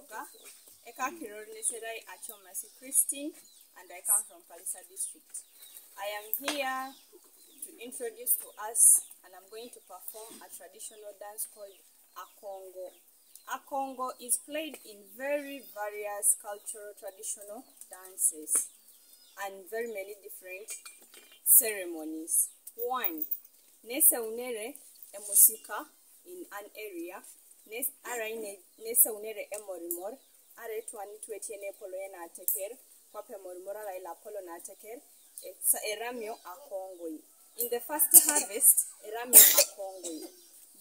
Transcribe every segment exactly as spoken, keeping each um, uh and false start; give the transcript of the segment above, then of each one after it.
Eka Kiror Neserai Achomasi Christine, and I come from Pallisa district. I am here to introduce to us, and I'm going to perform a traditional dance called Akongo. Akongo is played in very various cultural traditional dances and very many different ceremonies. One, neseunere emusika in an area, nes-, ara ine neseunere emorimor, ara etwani twetie nepolo enateker, kwape emorimor ara ila polo nateker, e-, sa-, eramio Akongoi. In the first harvest, eramio Akongoi.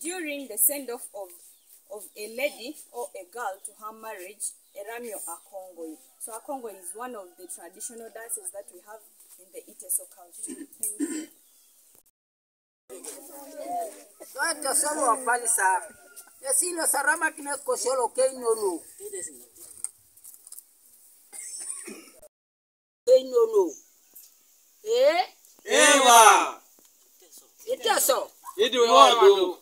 During the send off of, of a lady or a girl to her marriage, eramio Akongoi. So Akongoi is one of the traditional dances that we have in the Iteso culture. Thank you. Tuacha solo Pallisa. Esilo sarama kine kosholo keinono. Keinono. Eh? Ewa. Iteso. Idi wado.